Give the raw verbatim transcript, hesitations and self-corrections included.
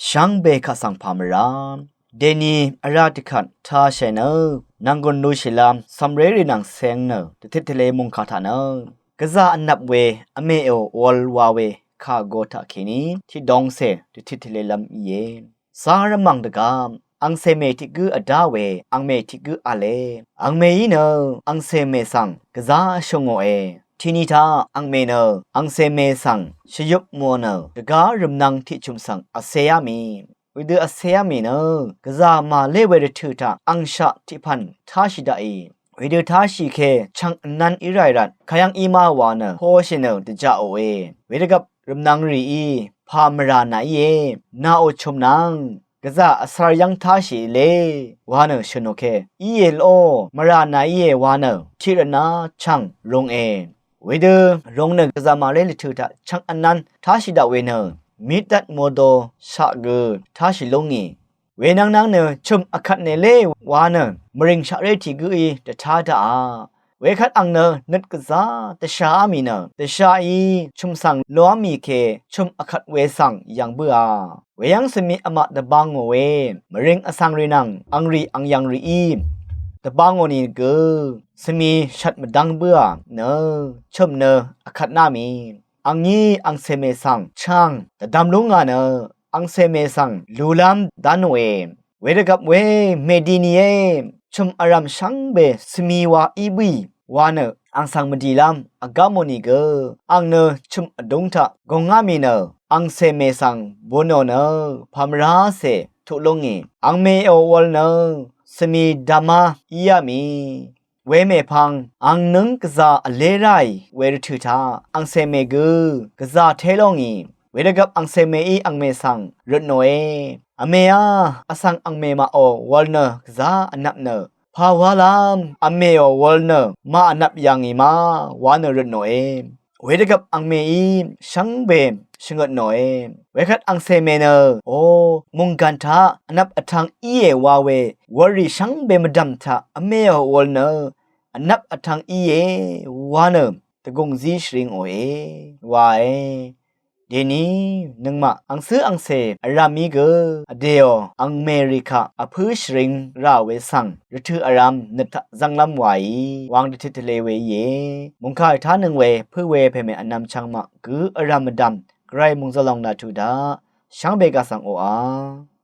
shvngbe kaq svng pà mvrá. Dèni vrá dvkvt tāshì nø nv̀nggùn lushìlv́m cv̀mrérì nvng cēng nø dvtit tvlē mòngkà taq nø gvzà vnvp we vmèò wol wa we kà go taqkèní tiqdongcè dvtit tvlēlv́m íe. Zá rvmv̀ng dvgvp angcèmè tiq gǿ vdá we angmè tiq gǿ v̄le. Angmèí nø angcèmè svng gvzá shø̀ngòe. Tiqni taq angmè nø angcèmè svng shvyøp mò nø dvgá rvmnvng tiqchø̀m svng vcēá mì. Wedø vcēá mì nø gvzà màlé we rvtø̀ taq angshaq tiqpv̀n táshì daqì. Wedø táshì ke chvng vnv́n í ràì rvt kayv́ng í má wa nø poshì nø dvjaqòe. Wedvgvp rvmnvng rìí pà mvrà nàíe, nàò chø̀m nvng gvzà vsvr yv́ng táshì ílé wa nø shø̀nò ke íe ló mvrà nàíe wa nø tiq rvtna chv̀ng runge. Wedø rung nø gvzà màlé lvtø̀ taq chvng vnv́n táshì daq we nø mítdvt modo shaq gø táshì lúngì. Wenvng nvng nø chø̀m vkvt nèlé wa nø mvrìng shaqré tiq gǿí dvtá daqà. Wekvt ang nø nøt gvzá dvshaá mì nø dvshaí chø̀m svng loá mì ke chø̀m vkvt we svng yv̀ng bǿà. Weyv́ng svmi vmaq dvbangò we mvrìng vsvng rì nvng angrì angyv̀ng rìí dvbangò nìgø svmi shvt mvdv́ng bǿà nø chø̀m nø vkvtná mì. Angí angcèmè svng chv̀ng dvdvm lúngà nø angcèmè svng lulv́m dánòe. Wedvgvp we mèdinié, chø̀m vrv̀m shvngbe svmi wa í bǿì wa nø ang svng mvdìlv́m vgá mò nìgø ang nø chø̀m vdúng taq gùngá mì nø angcèmè svng bunò nø pà mvracè tuq lúngì. Angmèò wol nø svmi dvmá íá mì. Wemèpvng ang nǿng gvzà vlé ráì we rvtø̀ taq angcèmè gø gvzà té lóngì. Wedvgvp angcèmèí angmè svng røtnòe. Vmèá vsvng angmè maqò wol nø gvzá vnvp nø pà walv́m vmèò wol nø màvnvp yà ngì ma wa nø røtnòe. Wedvgvp angmèí shvngbe shvngøtnòe. Wekvt angcèmè nø o mònggàn taq vnvp vtvng íe wa we wurrì shvngbe mvdv̀m taq vmèò wol nø vnvp vtvng íe wa nø dvgùng zí shvring òe wae. Dèní nøngmaq angcǿ angcè vrv̀mí gø vdèò angmè rì kaq vpǿ shvring rà we svng rvtø̀ vrv̄m nøt taq zv́nglv́m wàí wang dvtit tvlē we íe. Mòngkà ètánøng we pǿ we pèmè vnvm chvngmaq gǿ vrv̀m mvdv̀m gvray mòngzø̀lòng laq tuq daq shvngbe gaq svng oqà.